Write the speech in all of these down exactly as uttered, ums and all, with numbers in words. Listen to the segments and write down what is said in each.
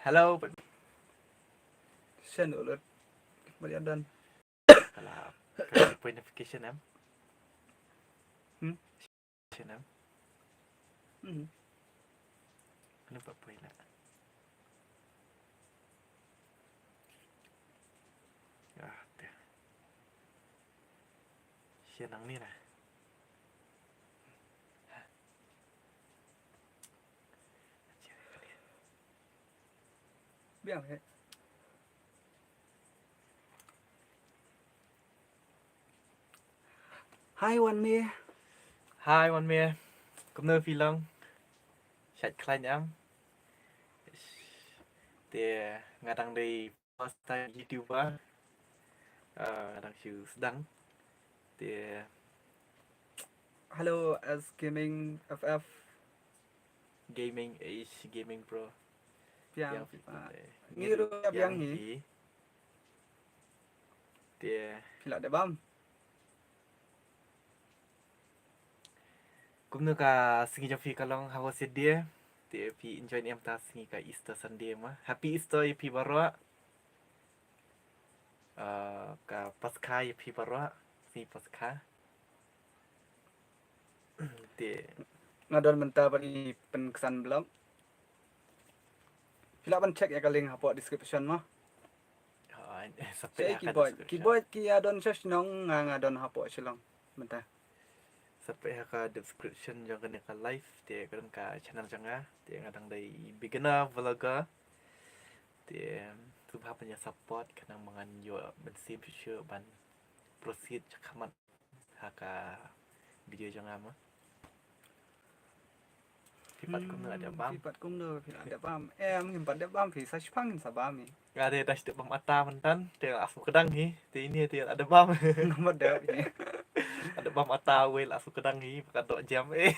Hello. Send ulut. Mariadan. Kala, kala poi notification em? Hmm? Notification em? Hmm. Kano ba poi na? Ah, te. Send nangne na. Biang he. Hi Wan Me. Hi Wan Me. Kumno phi long? Shait khlaiñ em? Te nga dang dei first time YouTuber. Ah, nga dang shu sdang. Te hello S Gaming F F. Gaming, eh, Gaming Pro. Biang, biang, eh. Ngi ruh biang hi. Te phi la dep bam? Kumno ka sngi jong phi ka long, how was your day? Te phi enjoy ne em ta sngi ka Easter Sunday ma? Happy Easter ïa phi baroh. Ah, ka Paskha ïa phi baroh, sngi Paskha. Te nga don mynta ban pynksan vlog. Phi lah ban check ïa ka link hapoh description mo. Sa peit ha ka description. Ki Boyd ki ïa don sha shnong, nga nga don hapoh Shillong mynta. Sa peit ha ka description jong kane ka live, te ka don ka channel jong nga, te nga dang dei beginner vlogger. Te sngewbha ban ïa support khnang ba ngan ïoh mynsiem shuh shuh ban proceed shakhmat ha ka video jong nga mo. Phi pat kumno, la dep bam? Phi pat kumno, phi la dep bam? Em, ngim pat dep bam phi, sa shiphang ngin sa bam hi. Nga te da shu dep bam ata myntan, te la shu kdang hi, te ine te la dep bam. Ngam pat dep hi. La dep bam ata wei la shu kdang hi, ba ka doh jam eh.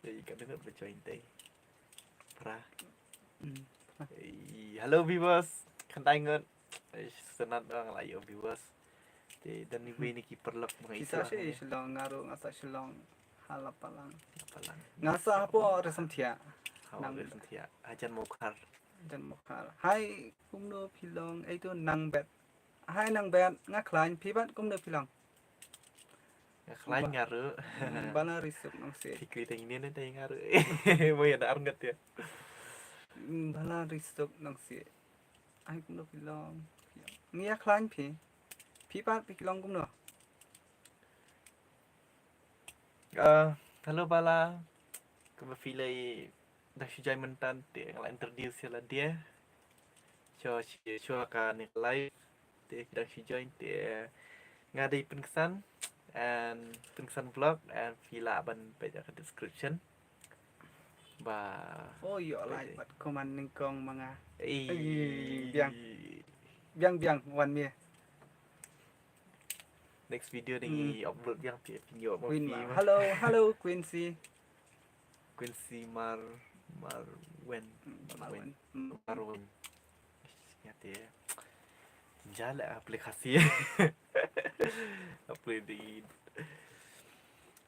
Ei, ka dang ba join te. Pra. Hmm. Ei, hello viewers. Khyndai ngut. Ei, sanad dang la ïoh viewers. Te don iwei na ki paralok ba nga ïohi. Phi sah sha Shillong, nga ruh nga sah Shillong. Ha Lapalang. Lapalang. Nga sah hapoh Ri Synthiah. Hapoh Ri Synthiah. Hajan Mawkhar. Hajan Mawkhar. Hi, kumno phi long? Ei to Nang Bet. Hi Nang Bet, nga khlaiñ, phi pat kumno phi long? Nga khlaiñ nga ruh. Hmm, ba la ri suk nongsiej. Phi kylli tang ine ne tang nga ruh. Mo ïa da arngat ïa. Hmm, ba la ri suk nongsiej. Ai kumno phi long? Ngi ïa khlaiñ phi. Phi pat phi long kumno? Ah, hello Bala. Kumba phi la dang shu join myntan te nga la introduce ïa lade. Shuwa shuwa kane ka live te phi dang shu join te nga dei Pynksan and Pynksan Vlog and phi lah ban peit ïa ka description. Ba. Oh, ïoh like bad comment nyngkong ma nga. Ei. Ei, biang. Biang biang Wan Me. Next video dang i upload biang phi, phi ïoh ma phi ma. Hello, hello Quincy. Quincy Mar, Marwen. Marwen. Marwen. Ïa te. Jala aplikasi. Apa di.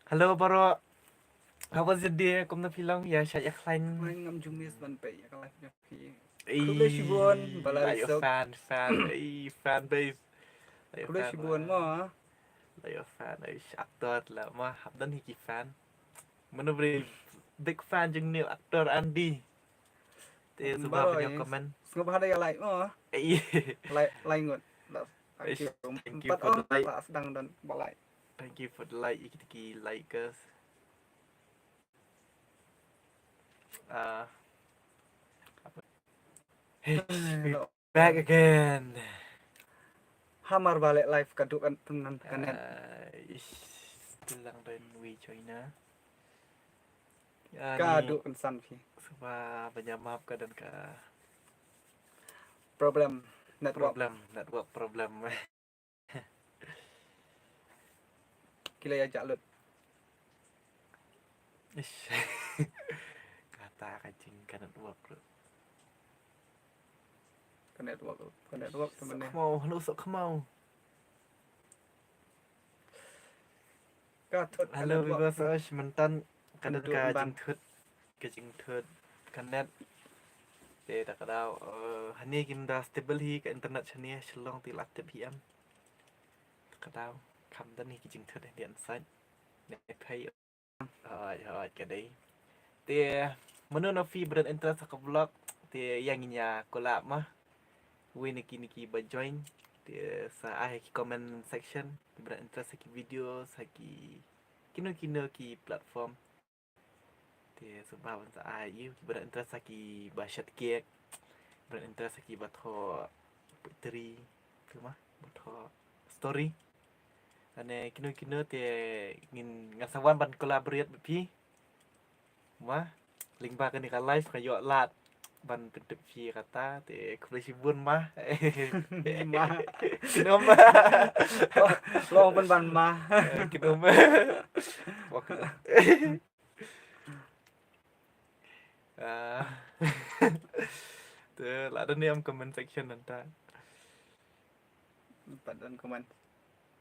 Hello baroh. How was your day? Kumno phi long? Ïa shait ïa khlaiñ. Ngam ju miss ban peit ïa ka live jong phi. Khublei shibun, ba la ri suk. Fan, fan, ei, fan base. Khublei shibun mo. La ïoh fan, ei, actor la ma, hap don hi ki fan. Mano bre big fan jong ne actor Andy. Te sngewbha ban ïa comment. Sngewbha da ïa like mo. Ei. Like, like ngut. Thank you for the like. Pat sdang don ba like. Thank you for the like, ïa kita ki likers. Ah. Hey, back again. Hamar ba leh live ka duh kan pynnan ka net. Ah, ish, still lang dei wi China. Ka duh kan san phi. Sngewbha ban ïa map ka don ka problem network. Problem, network problem. Ki la ïa jah lut. Ish. Kata ka jing ka network ruh. Ka network ruh, ka network te mane. Sok khmaw, hello sok khmaw. Ka thut ka network. Hello viewers, myntan ka don ka jingthut. ka jingthut ka net. Te ta ka daw, eh, hangne kim da stable hi ka internet shane Shillong te la tip hi em. Ta ka daw kham don hi ka jingthut hangne an sait. Ne phai. Hooid, hooid, ka dei. Te mano na phi ba don interest ha ka vlog te ïa ngin ïa collab ma. Wei na ki na ki ba join te sa ai ha ki comment section. Ki ba don interest ha ki video, ha ki kino kino ki platform. Te sngewbha ban sa ai ïa ki ba don interest ha ki ba shet cake, ba don interest ha ki ba thoh poetry, ki ma ba thoh story. Lane kino kino te ngin, ngan sa wan ban collaborate bad phi. Ma, lyngba kane ka live nga ïoh lad ban pyntip phi kata te khublei shibun ma. Ma. Kino ma. Long pynban ma. Eh, kino ma. Wah, kino. Ah. Te la don ne em comment section nangta. Pat don comment.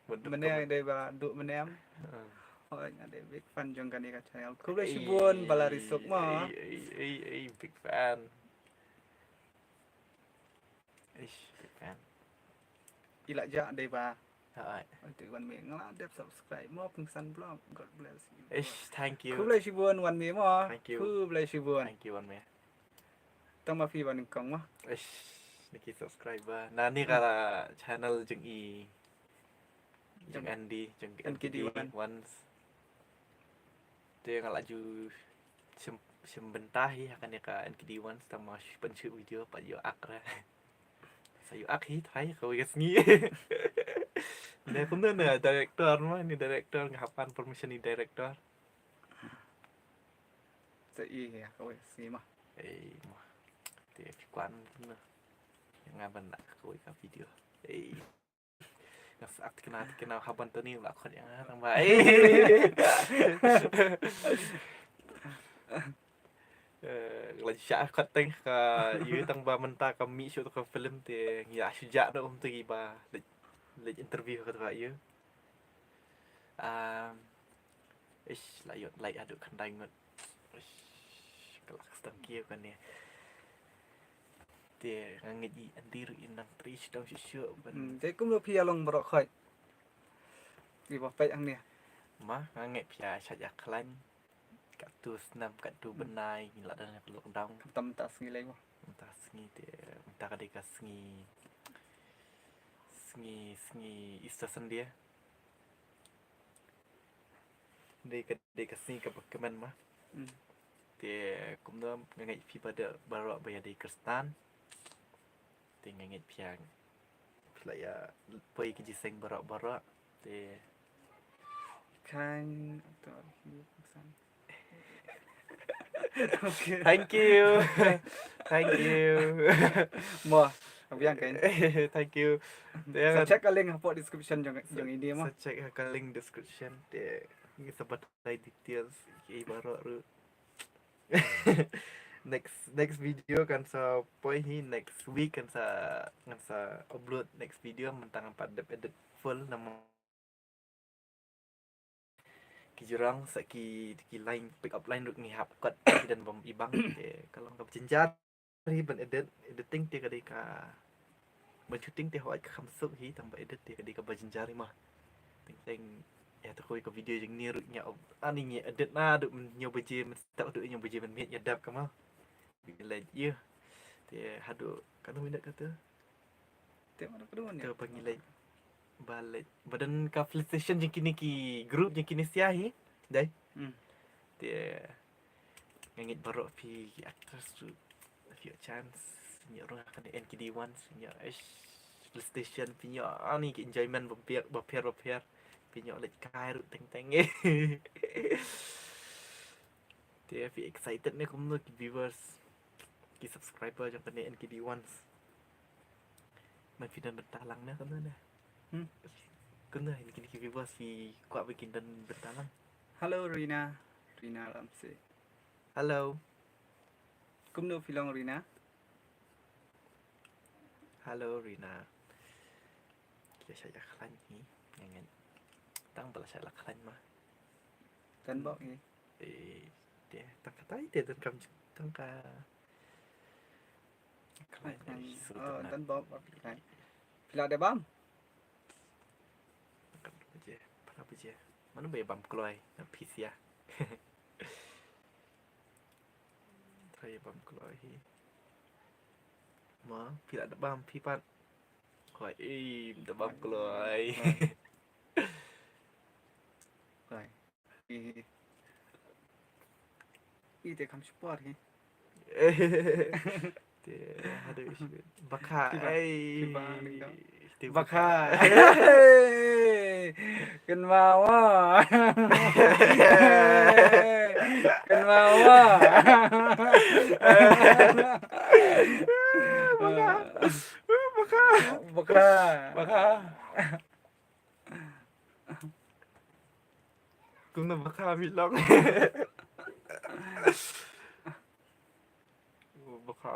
Mynne dei ba duk mynne em. Ah. Hooid, nga dei big fan jong kane ka channel. Khublei shibun ba la ri suk mo. Ei, ei, ei, ei, big fan. Ish, big fan. I la jah dei ba. Hooid. Oi, te wan me nga la dep subscribe mo, Pynsan Vlog. God bless you. Ish, thank you. Khublei shibun wan me mo. Thank you. Khublei shibun. Thank you wan me. Tang ma phi ba nyngkong mo. Ish, na ki subscriber. Na ne ka channel jong i. Jong Andy, jong N K D Ones. Te nga la ju shim, shim bynta hi ha kane ka N K D Ones tang ma shu pynshoot video pat ïoh ak re. Sa ïoh ak hi trai kawei ka sngi. Ne kumno ne director ma, ne director nga hap pan permission ne director. Sa i hi kawei ka sngi ma. Ei ma. Te phi kwah kumno. Nga ban da kawei ka video. Ei. Nga sa ak tikna tikna haban tani la khot ïa nga tang ba. Eh, la sha khot tang ka ïa tang ba mynta ka mih shuh ka film te ngi ïa shu jah da um te ki ba leit, leit interview ka ba ïa. Um, Ish, la ïoh like haduh khyndai ngut. Ish, ka la ka stang kiew kane. Te nga ngeit i Andy ruh i nang trei sdang shuh shuh ban. Hmm, te kumno phi ïa long baroh khoit? Phi ba peit hangne. Ma, nga ngeit phi ïa shait ïa khlaiñ. Katto snem, katto bnai, ngi la don ha ka lockdown. Tam ta sngi lei mo. Tam ta sngi te, tam ta ka dei ka sngi. Sngi, sngi Easter Sunday. Dei ka, dei ka sngi kaba kmen ma. Hmm. Te kumno nga ngeit phi ba dei baroh ba ïa dei Khristan. Te nga ngeit phi ïa, phi la ïa poi ki jingïaseng baroh baroh. Te kan to. Okay. Thank you. Thank you. Mo, biang kan. Thank you. Sa check ka link hapoh description jong, jong ini mo. Sa check ka link description. Te ngi sa batai details ki baroh ruh. Next, next video kan sa poi hi next week kan sa, kan sa upload next video mynta nga pat dep edit full namar ki jrong sa ki, ki line, pick up line ruh ngi hap cut ki don bym ibang te ka long kaba jynjar hi ban edit, editing te ka dei ka ban shooting te hooid ka kham suk hi tang ba edit te ka dei kaba jynjar hi ma. Teng teng ïa te kawei ka video jong ngi ruh ngi ani ngi edit naduh hynñiew baje mynstep haduh hynñiew baje mynmiet ngi dep ka ma. Like ïa te haduh katno minit kata. Te ma ka dei. Te ba ngi leit, ba leit, ba don ka felicitation jong kine ki group jong kine sia hi. Dei. Hmm. Te nga ngeit baroh phi ki actors ruh phi ïoh chance, phi ïoh rung ha kane N K D Ones, phi ïoh, ish, felicitation, phi ïoh ani ki enjoyment ba pher ba pher ba pher. Phi ïoh leit kai ruh teng teng. Te phi excited ne kumno ki viewers, ki subscriber jong kane N K D Ones? Ma phi don bynta lang ne kumno ne? Hmm? Kumno ne ki, ki viewers phi kwah ba kin don bynta lang? Hello Rina. Rina Ramsey. Hello. Kumno phi long Rina? Hello Rina. Ki la shah ïa khlaiñ hi, nga ngeit. Tang ba la shah ïa khlaiñ ma. Kan bok hi. Eh, te tang ka Tai te donkam tang ka. Khlaiñ, khlaiñ. Don bom, bom khlaiñ. Phi lah dep bam? Ka baje, phra baje. Mano ba ïa bam kloi na phi sia. Trai ïa bam kloi hi. Ma, phi lah dep bam phi pat. Kloi, im dep bam kloi. Kloi. Kloi. Ih. Ih, te kham support hi. Te, haduh ish. Bakha, phi ba, ei. Phi ba, ding dong. Te bakha. Bakha. Kynmaw wa. Kynmaw wa. Bakha. Bakha. Bakha. Bakha. Kumno bakha mi long. Bakha.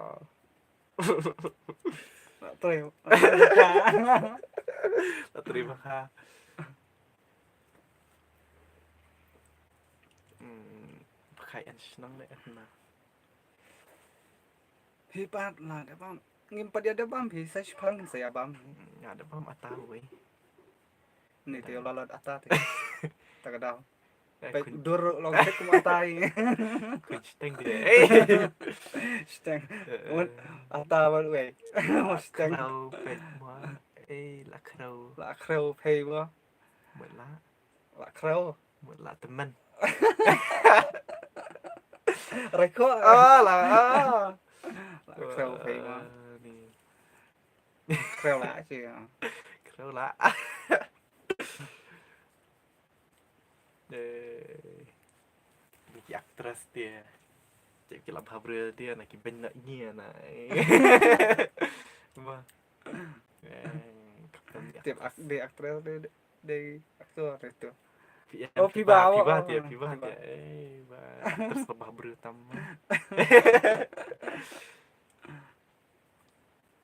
Lah trei. Lah trei bakha. Hmm, bakha ïa shnong ne na. Hi pat lah dep bam. Ngim pat ïa dep bam hi, sa shipang sa ïa bam. Hmm, ïa dep bam ata wei. Ni te la lat ata te. Ta ka daw. Eh, peit dur long peit kum ata hi. Khun shteng te. Eh. Shteng. Eh, eh. Ata ba wei. Shteng. Khraw peit ma. Eh, la khraw. La khraw peit ma. Mut la. La khraw. Mut la tymmen. Rekho. Ah, la. Ah. La khraw peit ma. Ah, ni. Khraw la chi. Khraw la. Eh, ki actress te. Te ki la bha briew te na ki beiñ na ngi na. Ba. Eh, kapten ki tip actress. Ak-, de actress de, de, de actor de tu. Pi-, oh, phi ba, phi ba, oh, te, oh, phi ba, phi ba te. Eh, ba. Actress la bha briew tam.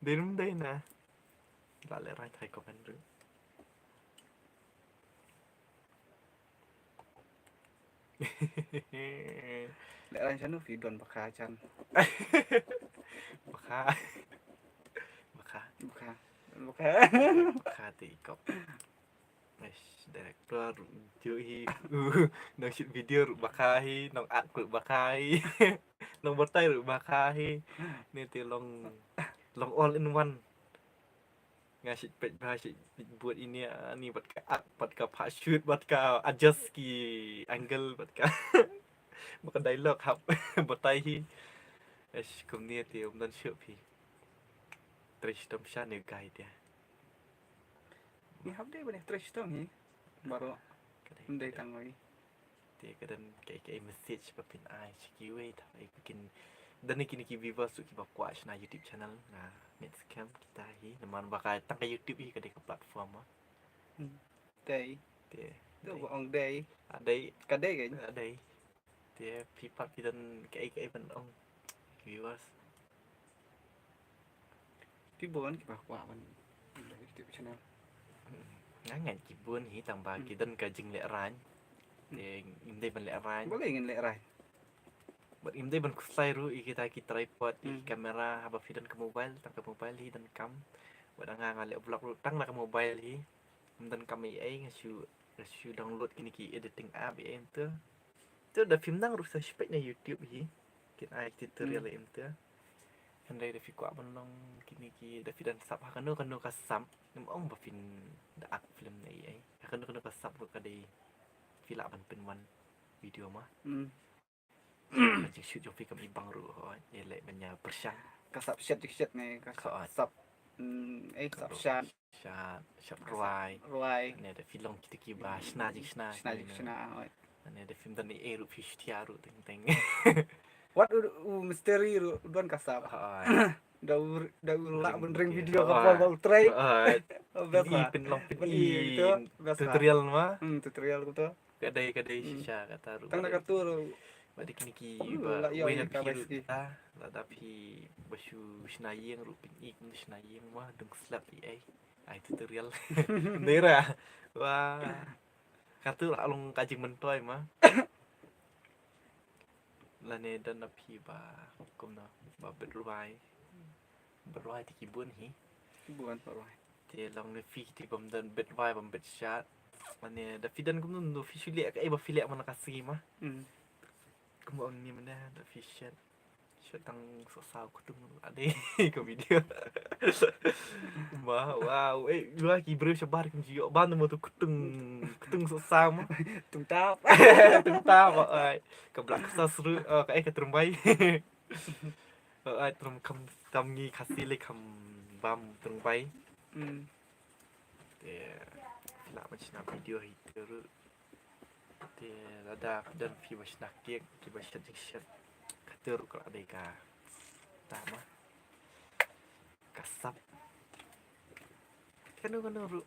Dei rum dei na. La leh rain thai comment ruh. Leh rain shano phi don bakha jan. Bakha. Bakha. Bakha. Bakha. Bakha te i kop. Eish, director ruh ju hi. Nong shoot video ruh bakha hi, nong act ruh bakha hi. Nong batai ruh bakha hi. Ni te long, long all in one. Nga shait peit ba shait peit bud ine ani bad ka act, bad ka phah shoot, bad ka adjust ki angle, bad ka, bad ka dialogue hap batai hi. Eish, kumne te um don shuh phi. Trei shitom sha ne guide ïa. Ngi hap dei ban trei shitom hi. Baroh. Ka dei, ym dei ka dei tang wei. Te ka don kaei kaei message ba phin ai sha kiwei, tang ba kin don kine ki viewers ruh kiba kwah shna YouTube channel, nga ngeit skhem kita hi namar ba ka tang ka YouTube hi ka dei ka platform ba. Hmm. Dei. Te. Te dei ba ong dei. Ah, dei. Ka dei kan? Ah, dei. Te phi pat phi don kaei kaei ban ong viewers. Phi bun kiba kwah ban YouTube channel. Nga ngeit ki bun hi tang ba ki don ka jinglehrain. Te ngim dei ban lehrain. Balei ngin lehrain? Bad ngim dei ban khuslai ruh ïa kita ki tripod, ïa ki camera, haba phi don ka mobile, tang ka mobile hi donkam. Bad nga nga leh vlog ruh tang na ka mobile hi. Ngim donkam ei ei, nga shu, nga shu download kine ki editing app ei ei te. Te da phim nang ruh sa shu peit na YouTube hi. Kin ai tutorial ei ei te. Hynrei da phi kwah ban long kine ki, da phi dang sap ha kano kano ka sap. Ngim ong ba phin da act film ne ei ei. Ha kano kano ka sap ruh ka dei phi lah ban pynwan video ma. Ka jingshoot jong phi kam i bang ruh hooid. Ïa leh ban ïa pyrshang. Ka sap shet jingshet ne ka sap. Hmm, eh, sap shat. Shat, sap rwai. Rwai. Ne da phi long kita kiba shna jingshna. Shna jingshna, hooid. Ne da phim don ei ei ruh phi shu thiah ruh teng teng. Wat u, u misteri ruh don ka sap. Hooid. Da u, da u lah ban ring video ka por ba u trei. Hooid. Best lah. Pynlong pyn-i, pyn-i, tutorial ma. Hmm, tutorial kumta. Ka dei, ka dei shisha kata ruh. Tang da katu ruh. Ba dei kine kiba wei na phi ruh ta, lada phi ba shu shna ïing ruh pyn-i kum shna ïing ma, dung slap ei ei. Ai tutorial. Nera. Wah. Katu ruh long ka jingmyntoi ma. Lane don na phi ba kumno ba bit rwai. Bit rwai te ki bun hi. Ki bun bit rwai. Te long ne phi te bam don bit rwai bam bit shad. Lane da phi don kumno no phi shu leh ka ei ba phi leh man ka sngi ma. Hmm. Kumno ang ni man da phi shad. Shad tang so sa kutung ade ko video. Ma wow eh wa ki briew shabar kim jiyo ban mo tu kutung kutung so sa ma. Tung tap. Tung tap ai. Ka blak sa sru ka eh ka trumbai. Ai trum kam tam ngi khasi le kam bam trumbai. Hmm. Te la ma china video hi te ru. Te lada don phi ba shna kek ki ba shet jing shet. Ka te ru ka la dei ka tama. Ka sap. Kano kano ru.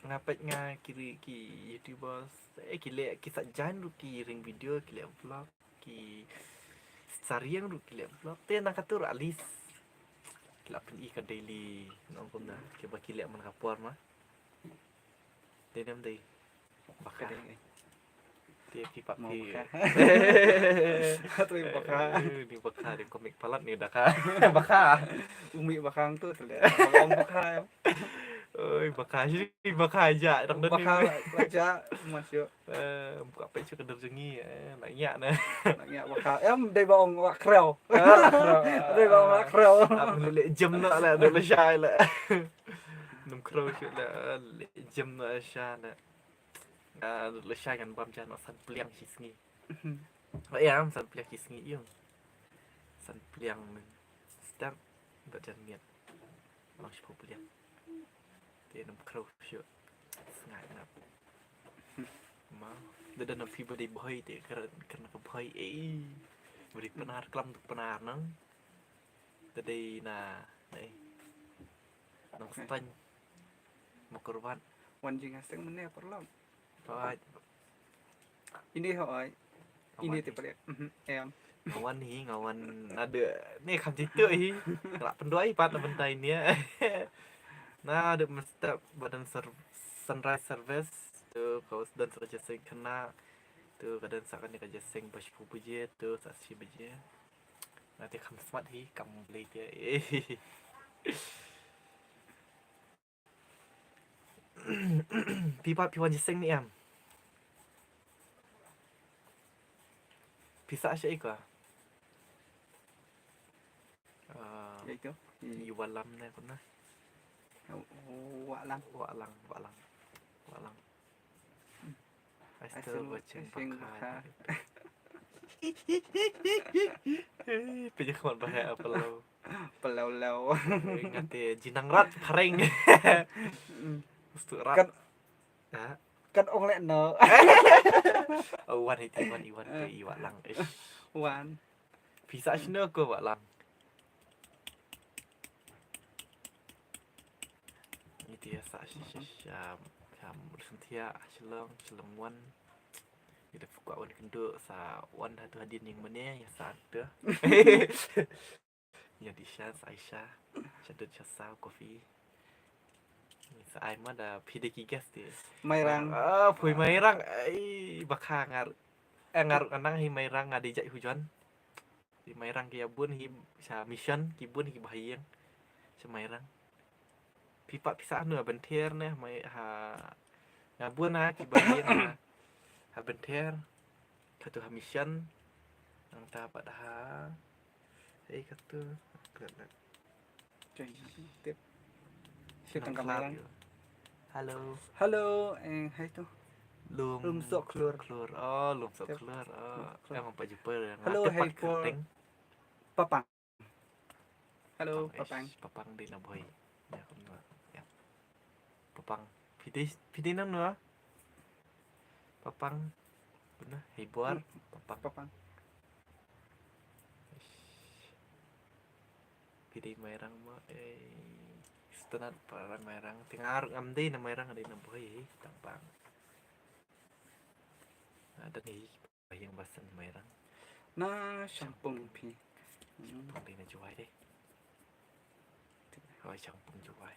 Nga peit nga ki ri ki youtubers eh ki le ki sa jan ru ki ring video ki le vlog. Ki sariang ruh ki leh vlog te na ka tur alis. Ki la pyn i ka daily nong kumna ki ba ki leh man ka por ma. Te nem dei. Baka. Te ki pak ki. Atri baka. Ni baka di komik palat ni daka. Baka. Umi bakang tu tu le. Baka. Oi baka. Baka aja. Baka aja. Masuk. Buka peit shu ka derjungi eh nak nyak na. Nak nyak baka. Em dei ba ong wak kreu. Dei ba ong wak kreu. Ap le jem na la dei le shai le. Num kreu shu le le jem na sha le. Le shai kan bam jan san pliang shi sngi. Ba ya san pliang shi sngi yung. San pliang men. Step ba jan miet. Long shi pliang. Te num kreu shu. Sngai na. Ma, da da na phi ba dei bhoi te kar kar na ka bhoi eh. Bri panar klam tu panar nang. Da dei na dei. Nang stang. Makurwan. Wan jing aseng mene parlam. Hoi. Ini hoi. Ini te pare. Mhm. Em. Ngawan hi ngawan ada ni kam jitu hi. Rak pendoi pat na bentai ni. Na ada mesti badan ser- sunrise service tu kau dan sa ka jaseng kena tu ka dan sa ka ni ka jaseng ba shiphew baje tu sa shi baje. Na te kam smat hi kam blei te. Phi pat phi wan jaseng ni em. Phi sa shi ka. Ito. I walam ne kuna. Walang. Walang, walang. Walang. I still watching baka. Pynjah khmat bha apa lo. Palaw law. Ngate jinang rat phareng. Ustu rat. Kan ha? Kan ong le no. Oh, wan iti wan iwan ke iwa lang. Wan. Pisa shino ko wa lang. Iti ya sa shi shi sham sham rusun tia shilong shilong wan. Ida fukwa wan kendo sa wan hatu hadin yang mene ya sa tu. Ïa di sha sa Aisha sha dut sha sa kofi. Sa ai ma da phi dei ki guest te. Mairang. Ah, phui Mairang. Ai bakha ngar. Eh, ngar anang hi Mairang nga dei jait hujan. Hi Mairang ki bun hi sha mission ki bun hi bahaïeng. Sha Mairang. Phi pat phi sah hanu ha Benther ne ha Mei ha nga bun ha ki ba ïeng ha ha Benther. Katu ha Mission nangta pat ha hei katu. Klet klet. Tip. Tip tang kamera. Hello. Hello, eh hai tu. Lum. Lum sok klur. Klur. Oh, lum sok klur. Oh. Em pa jupa. Hello, hai por. Papang. Hello, Papang. Papang dei na boy. Ya kumno. Ya. Papang. Phi dei phi dei nang no? Papang. Kumno? Hei bor. Papang. Papang. Phi dei Mairang mo. Eh. Stanat parang Mairang. Tingar ngam dei na Mairang dei na boy. Tang pang. Ada ni. Ba ïeng ba seng Mairang. Na Shangpung phi. Shangpung dei na Jowai dei. Hoi Shangpung Jowai.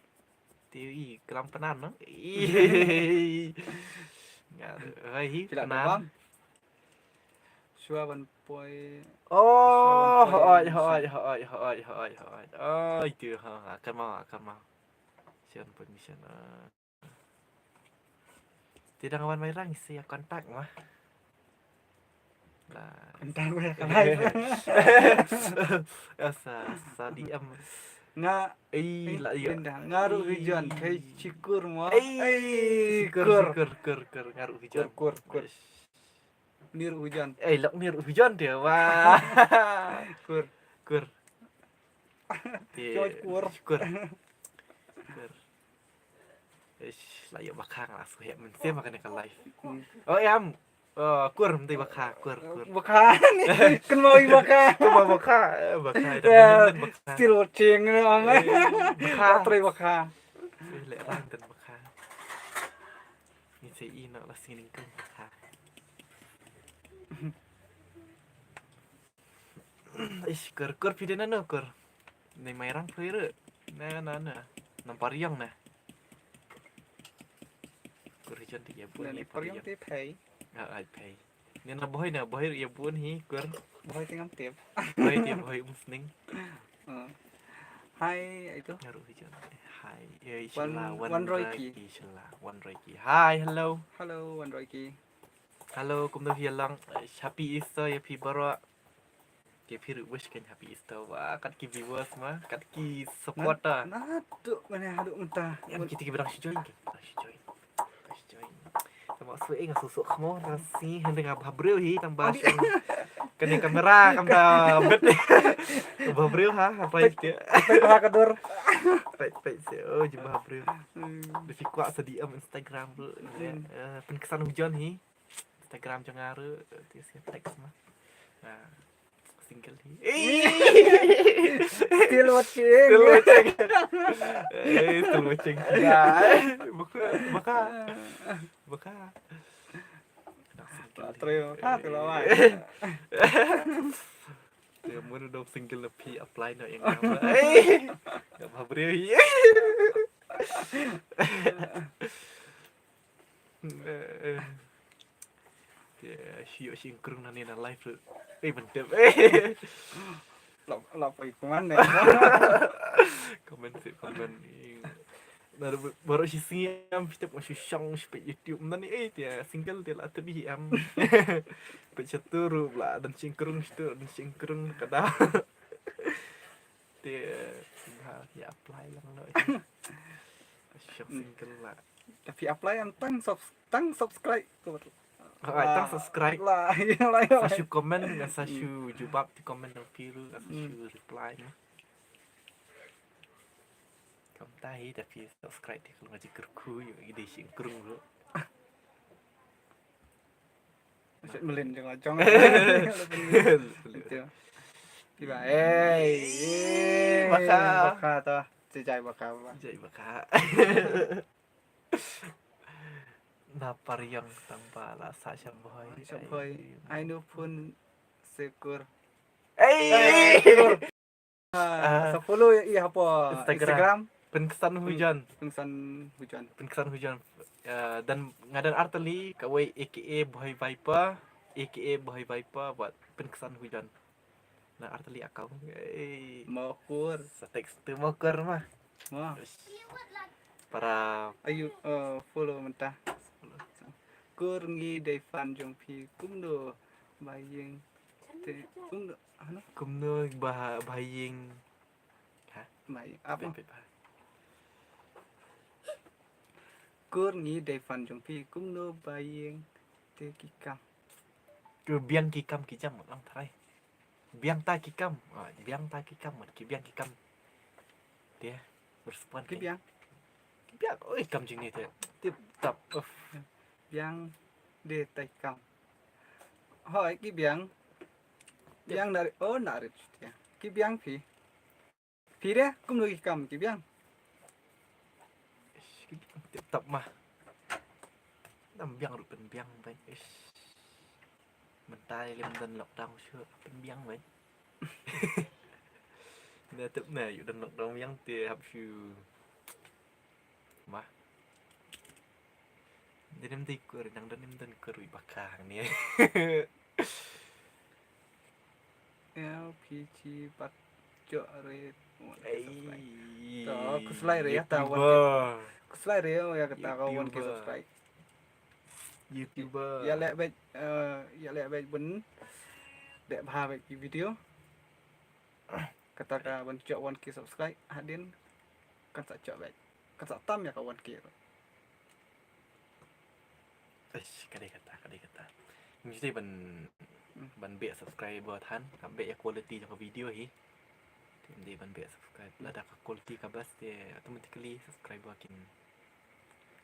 Te i klam Pnar no. Nga hoi hi Pnar. Shuwa ban Poi. Oh, hoi, hoi, hoi, hoi, hoi, hoi. Oh, itu, ha, ha, akan mau, akan mau. Sian permission. Ah. Tidak ngawan mai rang isi ya kontak mah. Lah. Kontak mah ya kan. Ya sa, sa D M. Nga, eh, eh, lah, ya. Nga ruh hujan, kai syukur mo. Eh, syukur, syukur, syukur, nga ruh hujan. Kur, kur, kur. Ni ruh hujan. Eh, lok ni ruh hujan dia. Wah. Kur. Kur. Dia, kur. Kur. Kur. Ish, lah ïa bakha nga suh ïa mynsiem ha kane ka live. Hmm. Oh, em. Oh, kur mynta bakha, kur, kur. Bakha ni. Kynmaw ïa bakha. Kynmaw bakha, eh, bakha. Still watching ni, ong. Eh, bakha. Trai bakha. Eh, leh rang ten bakha. Ngi sa ïoh noh la sngewthuh bakha. Ish, kur, kur phi dei nano kur. Nai mai rang phi ruh. Na, na, na. Nang pariang na. Kur hujan ti ïa bun ni pariang ti phai. Ah, ai phai. Ni na boy na, boy ïa bun hi kur. Boy ti ngam tip. Boy ti boy um sning. Hai, itu. Nyaru hujan. Hai, ya, Wan Royki. Wan Royki. Hai, hello. Hello, Wan Royki. Hello, kumno phi ïa long? Happy Easter ïa phi baroh. Ki phi ruh wish kan happy Easter. Wah, kat ki viewers ma, kat ki supporter. Na tu mana haduh mentah. Em, kita ki barang shi join ki. Barang shi join. Barang shi join. Tang ba swe nga suk suk khmo tang si hynda nga bha briew hi tang ba. Kane kamera kam da bet. Bha briew ha, apa itu? Pek bha ka dur. Pek pek si, oh, jubah briew. Da phi kwah sa D M Instagram bro. Pynksan hujan hi. Instagram jong nga ruh, ti si text ma. Ah, single hi. Still watching. Still watching. Eh, still watching. Ya, eh, baka, baka. Baka. Trio, ha, tu lawan. Dia mun dong single na phi apply noh ïa nga. Eh, nga bha briew hi. Eh, eh. Te, shu ïoh shi ïngkrung nangne na live ruh. Eh, ban tip. Eh. Lap, lap ai comment ne. Comment sih, comment. Baru, baru shi sngi am phi tip nga shu shong shi peit YouTube nangne. Eh, te single te la tip hi am. Peit shatu ruh bla don shi ïngkrung shatu, don shi ïngkrung kada. Te, ha, ïa apply lang noh. Shong single la. Tapi apply ang tang subs-, tang subscribe. Alright, tang subscribe. La, la, la. Sa shu comment, nga sa shu jubab ti comment dang phi ruh, nga sa shu reply. Kam ta hi, tapi subscribe ti kalau ngaji kerku, yu, ide shi ïngkrung ruh. Shet melin jong la jong. Itu. Tiba, eh, eh, baka. Baka to. Jai baka, baka. Jai baka. Na pariang tang ba la sa sham boy. Sham boy. Ai nu pun syukur. Eh. Ah, sa follow ïa, ïa hapoh Instagram. Instagram. Pynksan Hujan. Pynksan Hujan. Pynksan Hujan. Eh, don nga don artylli kawei A K A Boy Viper, A K A Boy Viper bad Pynksan Hujan. Na artylli account. Eh. Mokur. Sa text tu Mokur mah. Mo. Para ayu, eh, follow mynta. Kur ngi dei fan jong phi kumno ba ïing te kumno, ano? Kumno ba, ba ïing. Ha? Ba ïing apa? Peit, peit, peit. Kur ngi dei fan jong phi kumno ba ïing te ki kam. Ki biang ki kam ki jam lang trai. Biang ta ki kam. Ah, biang ta ki kam, ki biang ki kam. Te respond ki biang. Ki biang. Oi, kam jingni te. Tip top. Biang de ta ki kam. Hoi, ki biang. Biang dari, oh, dari. Ki biang phi. Phi de, kumno ki kam ki biang. Ish, ki biang tip top mah. Nam biang ruh pynbiang bad. Ish. Mynta lem don lockdown shu pynbiang bad. Na tip na yu don lockdown biang te hap shu. Mah. Dei nym dei kur, nang don nym don kur wi bakha ni. Ïa, P G Bat Jok Red. Ei, to, khuslai re, ta wan YouTuber. Khuslai re, ïa kata ka wan ki YouTuber. Subscribe. YouTuber. Ïa leh bad, eh, ïa leh bad bun. Dek bha bad ki video. Kata ka ban jok wan ki subscribe hadien. Kan sa jok bad. Kan sa tam ïa ka wan ki. Eish, ka dei kata, ka dei kata. Ngi dei ban, hmm, ban beh subscriber than, ka beh ïa quality jong ka video hi. Te dei ban beh subscribe. Hmm. Lada ka quality ka best te automatically subscriber kin,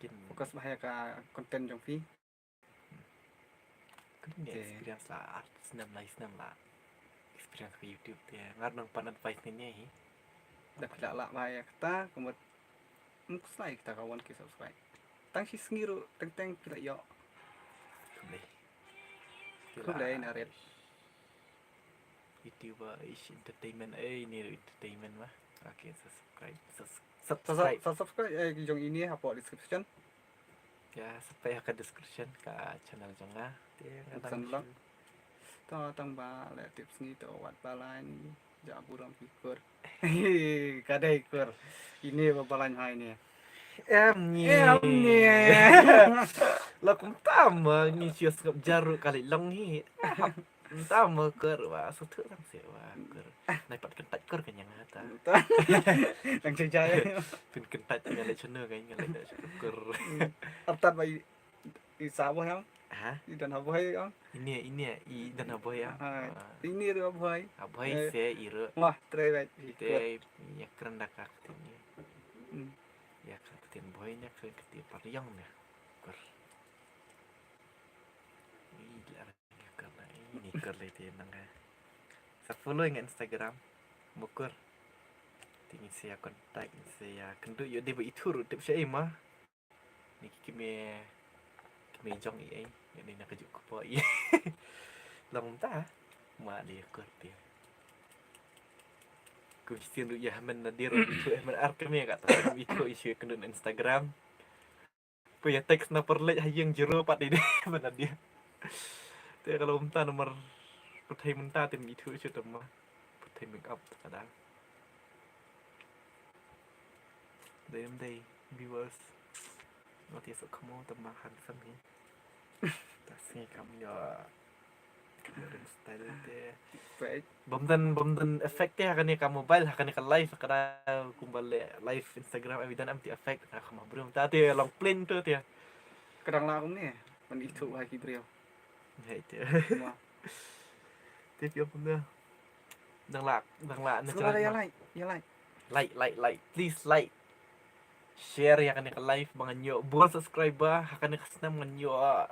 kin focus bha ïa ka content jong phi. Hmm. Kane te experience la ar snem lai snem la. Experience ka YouTube te ngar nang pan advice ne ne hi. Da phi lah lah bha ïa kata, kumut Ym khuslai kita ka wan ki subscribe. Tang shi sngi ruh teng teng phi la ïoh. Khublei. Khublei Narit. YouTuber ish entertainment, eh, ini ruh entertainment mah. Okay, subscribe. Sus- Sa- sa- subscribe. Sa subscribe, eh, jong ini hapoh description. Ya, sampai ha ka description ka channel jong nga. Te nga dang shu To tang ba leh tip sngi to wat ba lai ni. Ja burom ki kur. Ka dei kur. Ini ba ba lai hai ni. Em ni. Em ni. La kum tam ma ni sia sngap jaru kali long hi. Tam ma kur wa su thu tang se wa kur. Nai pat kentat kur ka nyang ta. Tang jai jai. Pin kentat nga leh chanu ka nga leh kur. Artat ba I sa boy ang. Ha? I don ha boy ang. Ini, ini, i don ha boy ang. Ha, ah, ini ruh ha boy. Ha boy eh, se i ruh. Wah, try right. Te ïa kren da ka ktien. Hmm. Ïa ka ktien boy ne ka ktien pariang ne. Kur. Ih, la ïa kren da ini kur le te nang ha. Sa follow nga Instagram. Mukur. Te ngin sa ïa contact, ngin sa ïa kynduh ïoh dei ba i thur tip sha i ma. Ni ki kmie, kmie jong i ei, ïa ni na ka juk kpo i. Long ta, ma di kur ti. Kum sien ruh ïa Hamen Nadir, ïa Hamen ar kmie ka ta, ïa i shu kynduh Instagram. Poi ïa text na perlek ha ïing zero pat di Hamen Nadir. Te ka long ta nomor pyrthei mynta te ïa i shu te ma. Pyrthei make up te ka dang. Dei ym dei, viewers. Nga te sa khamo te ma handsome hi. Ta sngi kam ïa, kam ïa modern style te. Bym don, bym don effect te ha kane ka mobile, ha kane ka live ka da kumba leh live Instagram, evident am te effect ha ka ma briew. Ta te long plain tu te. Ka dang lah kumne, man ithuh ha ki briew. Hei te. Te phi ong kumno? Dang lah, dang lah na. Sngewbha ïa like, ïa like. Like, like, like. Please like. Share ïa kane ka live ba ngan ïoh bun subscriber, ha kane ka snem ngan ïoh, ah,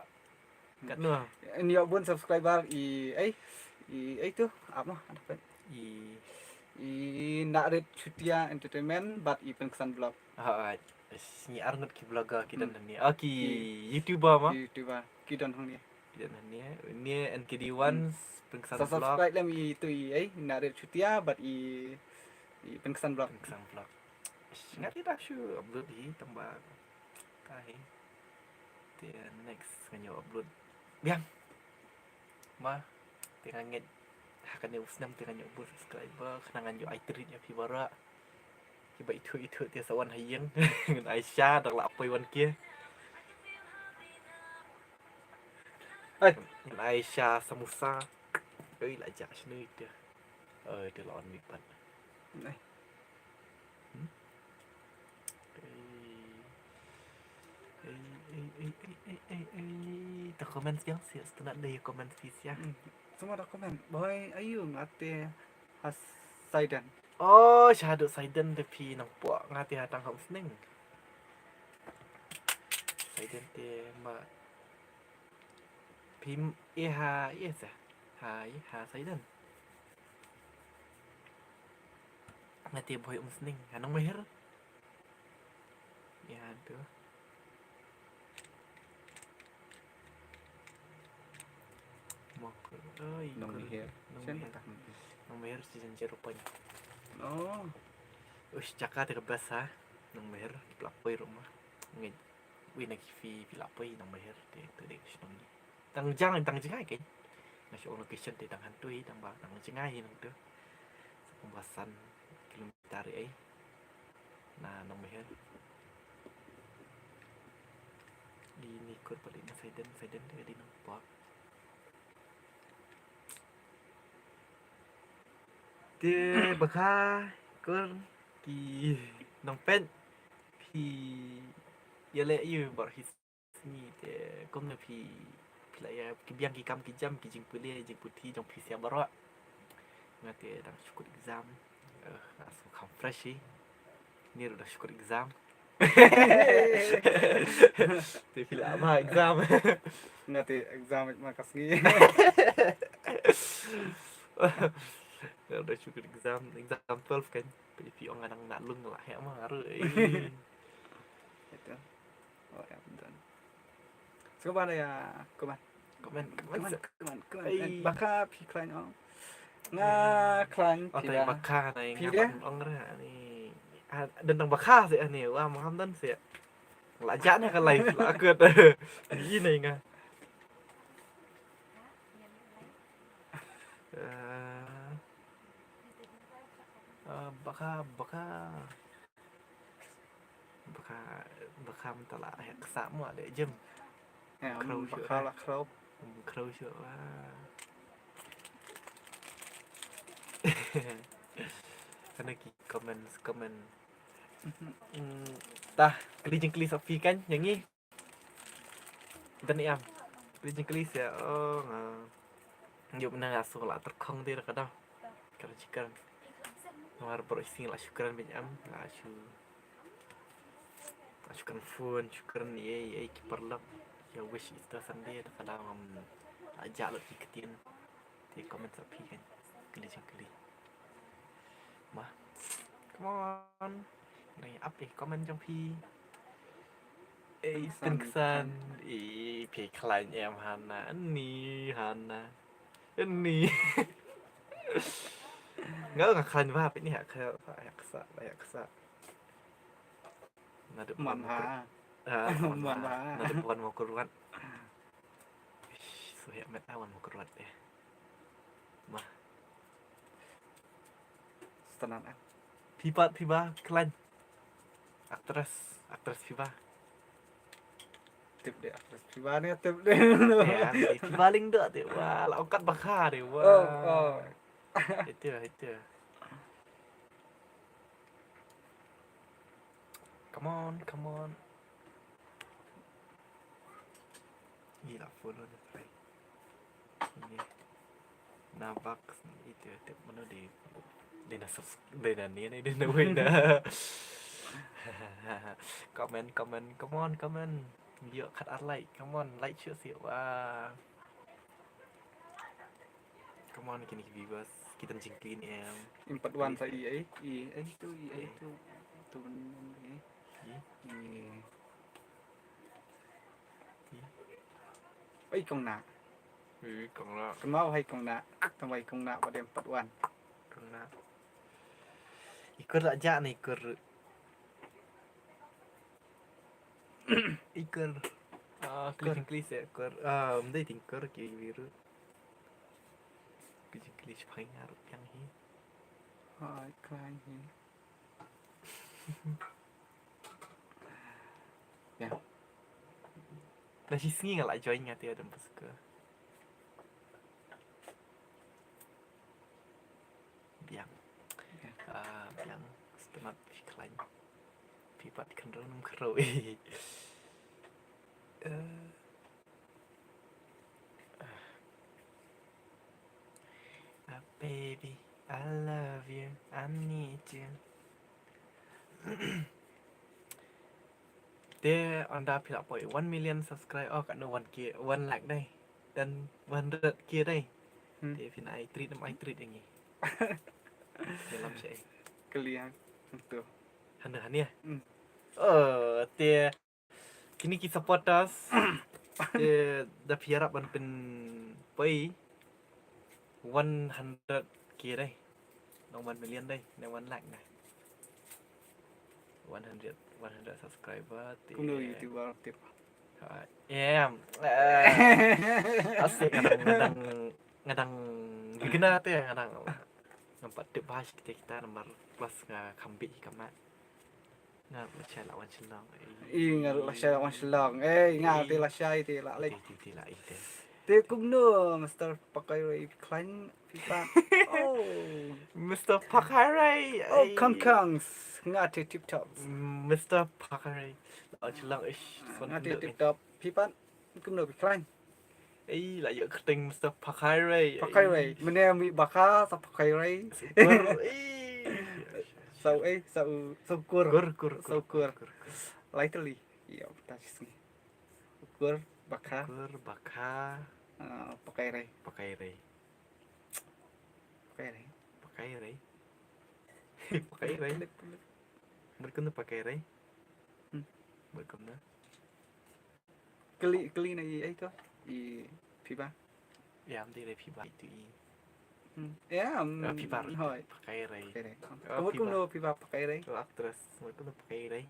katno. Ngan ïoh bun subscriber i, ei, i, ei tu, apa, ada apa? I, i Narit Chutia Entertainment, bad i Pynkesan Vlog. Ah, ah, ngi arngut ki vlogger ki don hangne. Ah, ki YouTuber ma. Ki YouTuber ki don hangne. Ki don hangne. Ni N K D one, Pynkesan Vlog. Sa subscribe lem i tu i, ei, Narit Chutia, bad i, i Pynkesan Vlog. Pynkesan Vlog. Nga te da shu upload hi tang ba. Ta hi. Te next ngan ïoh upload biang. Ma, te nga ngeit ha kane u snem te ngan ïoh bun subscriber, khnang ngan ïoh ai treat ïa phi baroh. Kiba ithuh ithuh te sa wan ha ïing. Ngan ai sha dang lah poi wan ki. Ai, ngan ai sha samosa. Oi, la jah shinu ite. Oi, te la on mik pat. Ai. Hmm? Ei. Ei, ei, ei. To comment biang sih, sebenarnya dari comment sih ya. Hmm. Semua dah comment. Boy, ayu ngate has Saidan. Oh, shaduh Saidan te phi nang pok ngate ha tang ha Umsning. Saidan te ma phi m-, eh ha, eh sa. Ha, eh ha Saidan. Ngate boy Umsning. Ha Nongmeher. Ïa tu. Mok. Oi, Nongmeher. Nongmeher. Nongmeher season zero point. Oh. Ush, jaka te ka best ha. Nongmeher, pla poi rumah. Ngi, wi na ki phi, phi la poi Nongmeher te tu de shnong. Tang jang, tang jang kan. Nga shu ong location te dang hangtei, dang ba, dang jngai hi nangtu. Sa pynban san kilometer ei. Na Nongmeher. Ini kur balik na Saiden, Saiden te ka dei nang pok. Te bakha kur ki nongpeit phi ïaleh ïa u baroh hi sngi te kumno phi, phi la ïa ki biang ki kam ki jam ki jingpule jingputhi jong phi sia baroh. Nga te dang shu kut exam. Eh, nga shu kham fresh hi. Ni ruh dang shu kut exam. Te phi la ma exam. Nga te exam ma ka sngi. Nga ruh dang shu kut exam, exam twelve kan. Phi ong nga dang na lung la heh ma nga ruh. Ito. Oh, ya, betul. Sngewbha ïa comment. Comment, comment. Comment, comment, comment. Ei. Bakha phi khlaiñ ong. Nga khlaiñ. Oh, phi tang dah. Bakha na phi nga dah. Ban ong ra ni. Ah, don tang bakha seh ni. Wa, ma kham don seh. La jah na ka live la kut. Ni na nga. Ah. Ah, bakha, bakha. Bakha, bakha mynta la heh ksah mo de jem. Eh, khrew bakha shuh la khrew. Khrew shuh wa. Kane ki comment, comment. Mhm. Hmm, tah, kylli jingkylli sa phi kan, ïa ngi. Don em. Kylli jingkylli sa, oh, nga. Ïoh mynta nga shu la tyrkhong te da ka daw. Kren shikren. Namar baroh shisngi la shu kren bad em, la shu, la shu kren phone, shu kren ei ei ki paralok. Ïa wish Easter Sunday da ka daw ngam la jah lut ki ktien. Te comment sa phi kan. Kylli jingkylli. Ma. Come on. Ngi ap ïa comment jong phi. Ei, Tynsan. Tynsan. Ei, phi khlaiñ em Hana. Ni Hana. Ni. Nga nga khlaiñ ba phi ni ha kha, ha ksa, ha ksa. Naduh man ha. Ha, man ha. Naduh wan mo kurwat. Ish, so heh met a wan mo kurwat eh. Ma. Stanan ah. Phi pat phi ba khlaiñ. Actress, actress phi ba. Tip de actress phi ba ni tip de. Ya, phi ba lyngdoh de. Wah, la ongkat bakha de. Wah. Oh, oh. Itu, itu. Come on, come on. Gila follow ni try. Ini. Na box ni itu tip mano di, di na subs-, di na ni ni di na win na. Comment, comment, come on, comment. Ïoh khat ar like, come on, like shuh shuh. Wah. Come on, kine ki viewers, ki don jingkylli ne em. Im pat wan sa i, i, i, i tu, i, i tu, tu, i. I? I. I. Ai, kong na. I, kong na. Kong na, hai kong na. Tang wai kong na, ba dem pat wan. Kong na. Ikur la ja ne ikur. Ikur. Ah, klik, klik, ya, ikur. Ah, mdei tingkur ki biru. Klik, klik, shipang aru yang hi. Hai, klang hi. Ya. Dah shisngi nga la join nga te adam pas ke. Biang. Ya. Ah, biang. Setemat phi khlaiñ. Phi pat khynroo nym khynroo. Eh. Ah, baby, I love you. I need you. Te ynda phi la poi one million subscribe, oh, katno one K, one lakh dei. Dan one hundred K dei. Hmm. Te phin ai treat, nym ai treat ïa ngi. Te lam sha ei. Kali hang. Tu. Hana, hana ya? Hmm. Oh, te kine ki supporters, eh, da phi ïarap ban pynpoi one hundred K dei. Nong one million dei, ne one lakh na. One hundred, one hundred subscriber, te. Kumno YouTuber tip. Ha, em. Eh. Asik nga dang, nga dang Nga dang beginner te, nga dang ngam pat tip bha shi kita kita namar plus nga kham bit hi ka mat. Nga ruh lashai la wan Shillong. I nga ruh lashai la wan Shillong. Eh, nga te lashai te la lek. Te te la i te. Te kumno Mister Pakairei khlaiñ phi pat. Oh. Mister Pakairei. Oh, kong kongs. Nga te tip top. Mister Pakairei. La wan Shillong ish. Nga te tip top. Phi pat kumno phi khlaiñ. Ei, la ïoh kyrteng Mister Pakairei. Pakairei. Mynne mih bakha sa Pakairei. Kur. Ei. Sa u ei, sa u, sa u kur. Kur, kur, kur. Sa u kur. Kur, kur. Lai tylli. Ïa, ta shi sngi. Kur, bakha. Kur, bakha. Ah, Pakairei. Pakairei. Pakairei. Pakairei. Pakairei. Mut kumno Pakairei? Hmm. Mut kumno? Kylli, kylli na i ei to? I Phiba. Ïa, ym dei Phiba itu i. Hmm. Ïa, um, Phiba ruh. Hooid. Pakairei. Pakairei. Oh, kumno Phiba Pakairei? Oh, actress. Mut kumno Pakairei?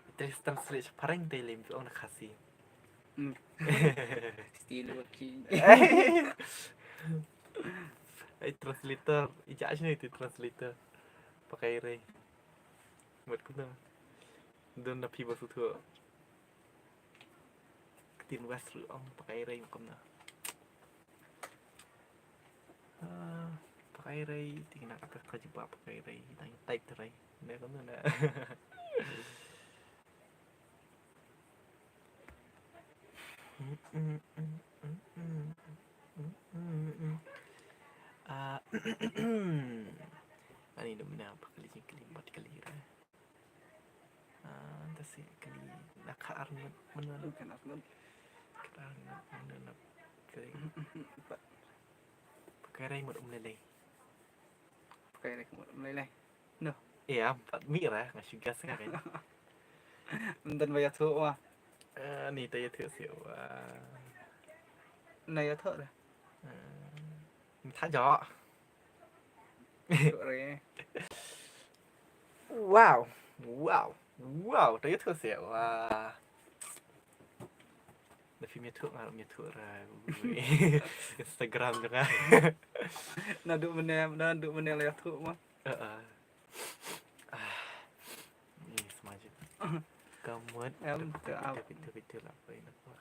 Actress translate sha Phareng te lem ong na Khasi. Hmm. Still working. Ai translator, i judge ni tu translator. Pakairei. Mut kumno? Don na Phiba suthu. Ktien West ruh ong Pakairei kumno. Ah, Pakairei, ti na ka ka jiba Pakairei, dang type te rei. Ne kumno na. Ah, ani dum na pakali jingkali bat kali ra. Ah, ta si kali na ka arngut mano na kan arngut. Ka arngut mano na kali. Pakairei mut um lelei. Pakairei mut um lelei. No. Ïa, pat mi ra nga shu guess nga kan. Mynta ba ïathuh wa. Eh, ni ta ïathuh si wa. Na ïathuh ra. Eh, mynta jo. Ïathuh re. Wow. Wow. Wow, ta ïathuh si wa. Da phim ïathuh nga ruh ym ïathuh ra. Instagram jong nga. Naduh mynne, naduh mynne la ïathuh ma. Eh, eh. Ah. Ni sma ju. Ka mut. Em, te ap. Te pit, te pit, te pit la poi na ko.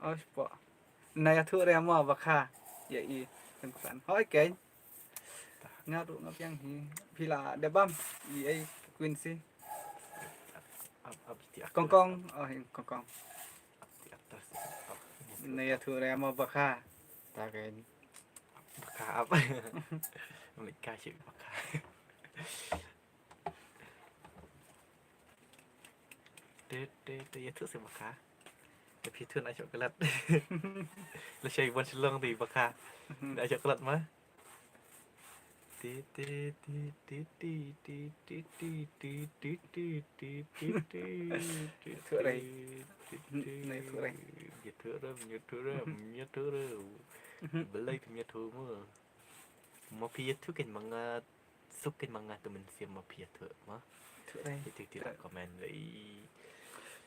Oh, spo. Na ïathuh re mo bakha. Ïa i. Tengsan. Hoi keiñ. Nga ruh nga biang hi. Phi la dep bam. I ei Quincy. Ap, ap, ti ak. Kong kong. Oh, hi kong kong. Ap, ti ak tas. Ap. Na ïathuh re mo bakha. Ta keiñ. Bakha ap. Mut ka shi bakha. Te, te, te, ïathuh si bakha. Te phi thuh na chocolate. Lashai ban Shillong te bakha. Na chocolate ma. Te, te, te, te. Ïathuh re. Ïathuh re, ïathuh re, ïathuh re. Balei phi ïathuh mo? Mo phi ïathuh kan ma nga suk kan ma nga tu mynsiem ma phi ïathuh mo. Ïathuh re. Ïathuh ti la comment re.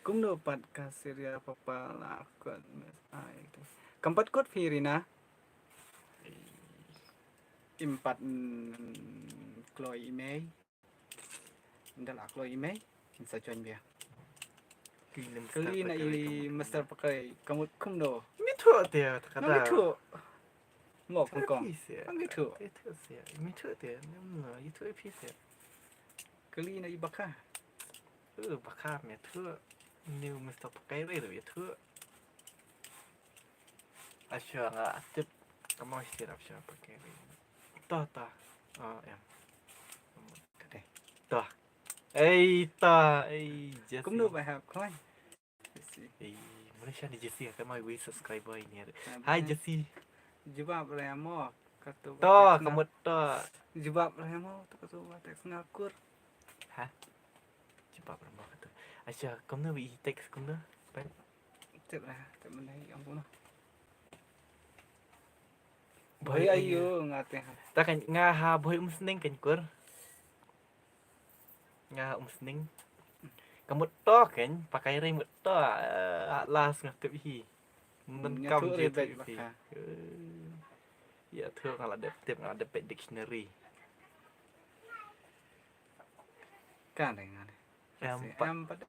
Kumno pat ka Syria papa la kot mes ai tu. Kam pat kot phi Rina. Im pat, mm, kloi i mei. Nda la kloi i mei. Sa join bia. Kylli na i Mister Pakai, ka mut kumno? Ym ïathuh te, ta ka da. Ym ïathuh. Mo kong kong. Ym ïathuh. Ym ïathuh te, ym ïathuh phi se. Kylli na i Bakha. Eh, Bakha ym ïathuh. Ni u Mister Pakai ruh ym ïathuh. Asha nga tip ka mo sirap sha Pakai ruh. To, to. Oh, em. To. Ei, to. Ei, Jesse. Kumno ba hap khoi. Jesse. Ei, Malaysia ni Jesse, ka mai wi subscriber ini. Hai, Jesse. Jubab re mo. Katu. To, ka mut to. Jubab re mo, to katu ba text nga kur. Ha? Jubab re mo katu. Asha, kumno wi text kumno? Pai. Tip re, tip mendai ang kumno. Boy ayu nga te ha. Ta kan nga ha boy Umsning kan kur. Nga Umsning. Ka mut to kan, Pakai rei mut to. Eh, at last nga tip hi. Mynta kam jia thuh ri bad ba ka. Ïa thuh nga la dep tip, nga la dep peit dictionary. Kan dei nga ne. Em pat. Em pat.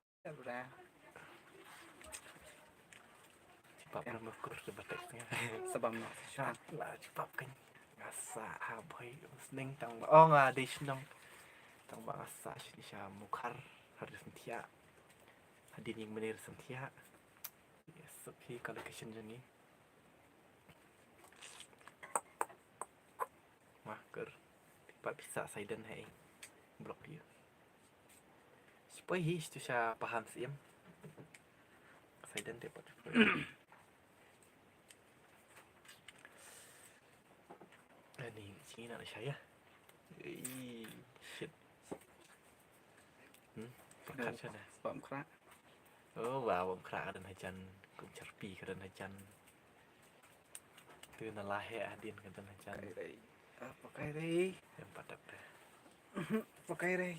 Jubab ram ba kur ba tek nga. Sabam na sa. La jubab kan. Nga sa ha bhoi sning tang ba. Oh, nga dei shnong. Tang ba nga sa shini sha Mukhar. Har dei Synthia. Hadien ïing mane Synthia. Yes, okay, ka location jong ngi. Mah, kur. Te pat pisa Saidan hai. Block you. Sipoi hi stu sha paham sim. Saidan te pat sipoi. Ani sini na sha ya. Ei, shit. Hmm, pakat sha na. Bam kra. Oh, wa bam kra ka don hajan. Kum charpi ka don hajan. Tu na lahe adin ka don hajan. Pakai rei. Ah, pakai rei. Yang padat dah. Pakai rei.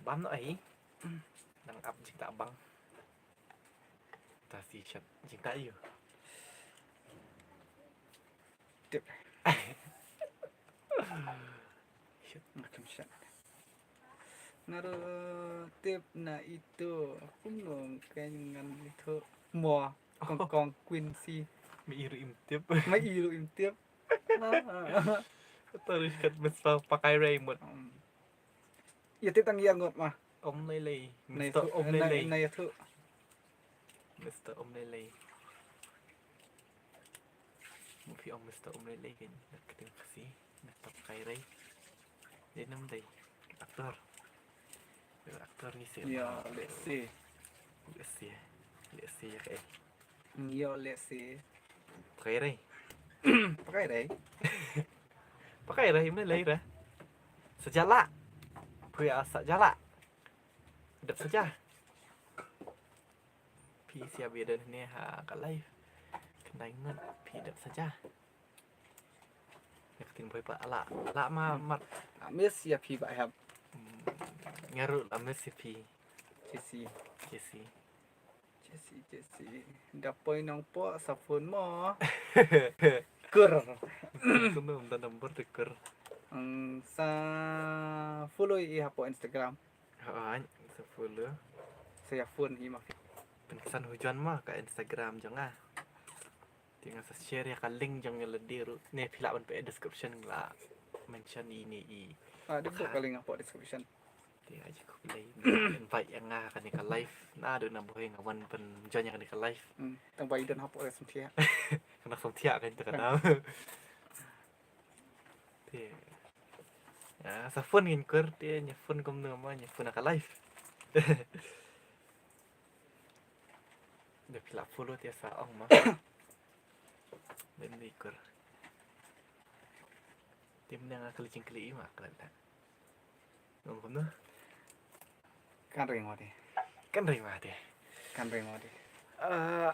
Bam no ai. Nang ap jingta bang. Ta si shat jingta yu. Tip. Shit, makin shat. Naro tip na itu. Kumno kan ngan itu. Mo. Kong kong Quincy. Me iru im tip. Me iru im tip. Terus kat Mister Pakai Raymond. Hmm. Ïa tip tang ïa ngot mah. Om Lei Lei. Mister Om Lei Lei. Na ïa tu. Mister Om Lei Lei. Mu phi ong Mister Om Lei Lei kan. Dak keting kasi. Mister Pakai Rai. Dia nam dei. Aktor. Aktor ni si. Ïa, let's see. Let's see. Let's see ya kai. Ïa, let's see. Pakai Rai. Pakai Rai. Pakai Rai, Malay Rai. Sa jala. Phi ïa sa jala. Dep sa ja. Phi sia bia don ne ha ka live. Kynai ngan phi dep sa ja. Ïa ka tin bhoi pa la la ma mat. Miss ïa phi ba hap. Hmm, nga ruh la miss ïa phi. Jesse. Jesse. Jesse, Jesse. Da poi nongpoh sa phone mo. Kur. Kumno da number te kur. Hmm, sa follow ïa hapoh Instagram. Ha, sa follow. Sa ïa phone hi ma phi. Pynkesan hujan ma ka Instagram jong nga. Te nga sa share ïa ka link jong nga lade ruh. Ne phi lah ban peit description la mention ïa ine i. Ah, dei ka link hapoh description. Te aji khublei. Invite ïa nga kane ka live. Naduh na bhoi nga wan pynjoin ïa kane ka live. Hmm, tang ba i don hapoh Samthiah. Kane Samthiah kan te ka dam. Te. Ah, sa phone ngin kur te, ïa phone kumno ma, ïa phone ka live. Da phi la follow te sa ong ma. Bynta i kur. Te mynne nga kylli jingkylli i ma klet da. Ngam kumno? Kan ring wa te. Kan ring wa te. Kan ring wa te. Ah,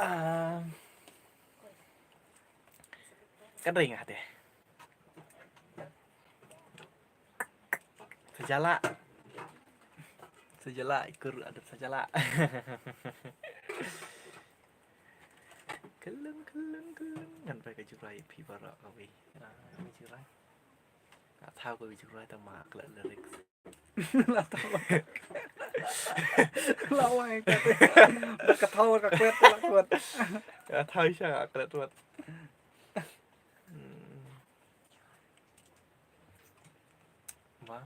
ah. Kan ring wa te. Sa jala. Sa jala, i kur adep sa jala. Khlem, khlem, khlem. Ngan pynpaw ka Jurai phi baroh kawei. Ah, kawei Jurai. Nga thaw kawei Jurai tang ma klet lyrics. La thaw. La wai ka te. Ka thaw ka kwet la kwet. Nga thaw sha nga klet wat. Hmm. Ma.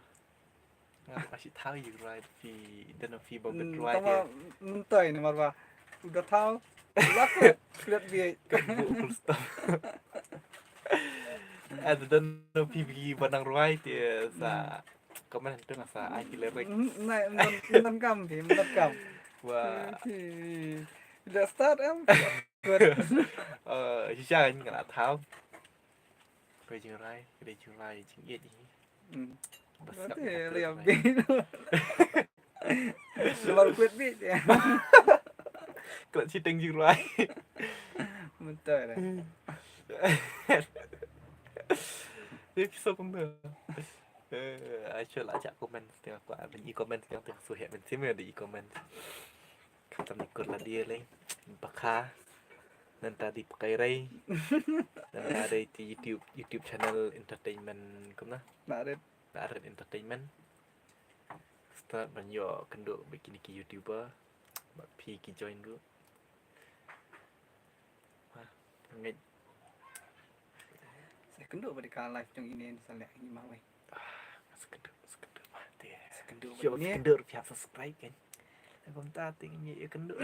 Nga ka shi thaw ïa u rwai phi, don phi ba bit rwai. Tama mynta ïa namar ba u da thaw. La klet, klet bieit. Ka bu full stop. Ada don phi ba nang rwai te sa comment tu nga sa ai ki lyric. Nai, nai kam phi, nai kam. Wa. Da start em. Good. Eh, shisha nga la thaw. Ka dei jingrai, ka dei jingrai, jingïeit hi. Hmm. Bas. Ka dei liam bi. Lamar kwet bi. Ka la shiteng jingrai. Betul dah. Dia kisah kumno. Eh, actual aja comment tengah aku, ah, i comment tengah tengah suhek men sini ada i comment. Ka Tam ni kur la dia lei. Bakha. Nanta di pakai rei. Nanta dei ti YouTube, YouTube channel entertainment kumna. Narit. Narit Entertainment. Start ban ïoh kynduh bad kine ki YouTuber. Bad phi ki join ruh. Wah, ngeit. Sa kynduh bad ka live jong ine sa leh ngi ma wei. Ah, sa kynduh, sa kynduh. Wah, te. Sa kynduh bad ine. Sa kynduh ruh phi hap subscribe kan. Sa kumta te ngi ïa kynduh.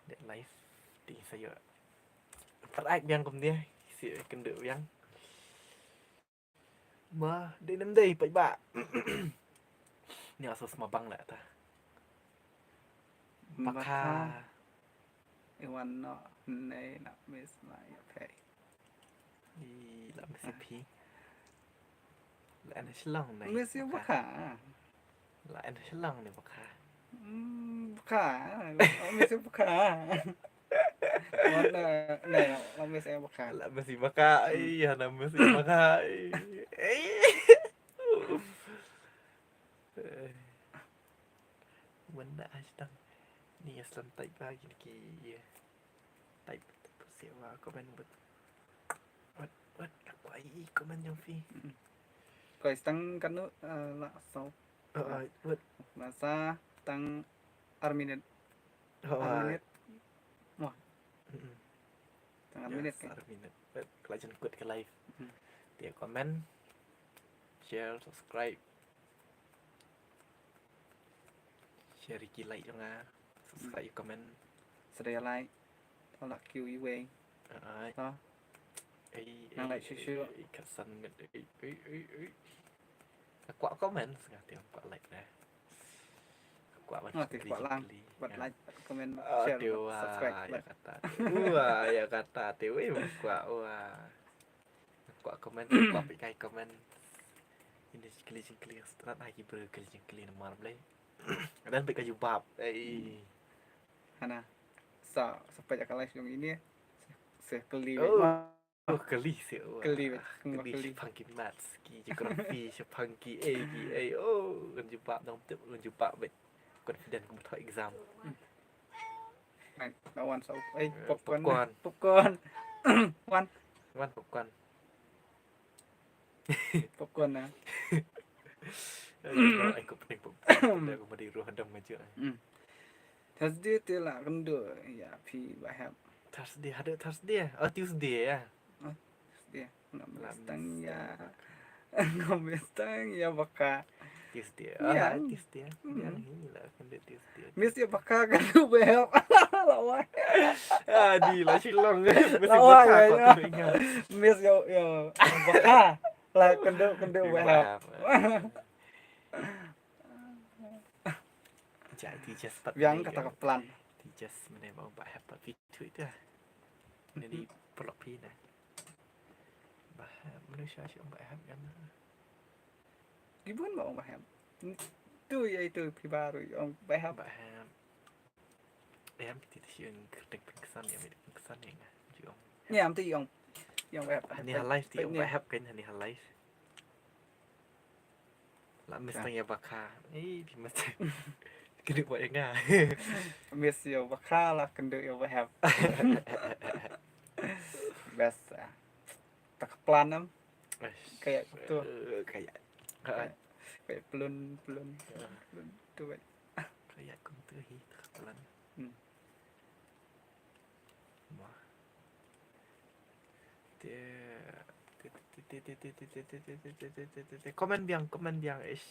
Dei live te sa ïoh. Teract biang kumne. Sa ïoh kynduh biang. Ma, dei nem dei paidbah. Ni asos ma bang la ta. Bakha. Bakha. Iwan no nei na mis ma ya pei. I la mis phi. La na Shillong nei. Mis ïa Bakha. Bakha. La na Shillong nei Bakha. Hmm, Bakha. La mis ïa Bakha. Wan, eh, nei, la mis ïa Bakha. La mis ïa Bakha. Hmm. Ai, hana mis ïa Bakha. Ai. Ai. Ai. Wanda hashtag. Ni aslam type ba kine ki. Type, type siew ba comment bad. Wat, wat, ka kwah i comment jong phi. Mm. Koi stang kanu, eh, la so. Oh, oh, wat. Masa tang ar minute. Oh, ar minute. Wah. Mm-mm. Tang ar minute. Yes, ar minute. Wat, ka la jan kut ka live. Mm. Te comment, share, subscribe. Share ki like jong nga. Subscribe, comment. Sa da like. Tang la kiew iwei. Alright. Ta. Ei, nang ei, like shu ei, shu. Ei, ka san minit. Ei, ei, ei, ei. Ka kwah comment, sa nga te kwah like dah. Ka kwah ban. Nga te kwah lang. Ban like, comment, share, subscribe. Wah, ïa kata. Wah, ïa kata te wei kwah, wah. Kwah comment, kwah peit kai comment. Ini jingkylli jingkylli strat ai ki briew kylli jingkylli namar Blei. Dan peit ka jubab. Ei. Hana. Sa, sa peit ka live jong ini. Sa kylli. Oh, kylli si. Kylli, kylli shaphang ki maths, ki geography, shaphang ki ei, ki ei. Oh, kan jubab dang tip, kan jubab beit. Confident kum thoh exam. Nai, na wan sa, eh, popcorn. Popcorn. Popcorn. Wan. Wan popcorn. Popcorn na. Ai, ko pening popcorn. Ko madi ruh hadam aja. Hmm. Thursday te la kynduh ïa phi Bah Hep. Thursday, haduh Thursday. Oh, Tuesday ya. Oh, Tuesday. Nga mestang ïa. Nga mestang ïa Bakha. Tuesday. Ah, Tuesday. Yang hi la kan dei Tuesday. Miss ïa Bakha kan du bel. Lawai. Ah, di la Shillong. Miss ïa Bakha. Miss ïa, ïa Bakha. La kan du, kan du bel. Jai ti just pat. Yang kata ka plan. Ti just mene mau ba hep pat fit tu ita. Ni di pelok pi na. Bah, manusia sih ong bah kan. Gibun ba ong bah. Tu ya itu phi baru ong bah. Bah. Em ti ti sih ong kertek pengkesan ya, pengkesan ya. Jong. Ya, am ti ong. Ong bah. Ni halai ti ong bah kan ni halai. La miss tang ïa Bakha. Eh, di miss. Kynduh ba ïa nga. Miss ïa Bakha la kynduh ïa Bah Hep. Best. Tang ka plan nam. Kayak tu. Kayak. Kayak pelun pelun. Pelun tu. Kayak kum tu hi tang ka plan. Hmm. Wah. Te, te, te, comment biang, comment biang, ish.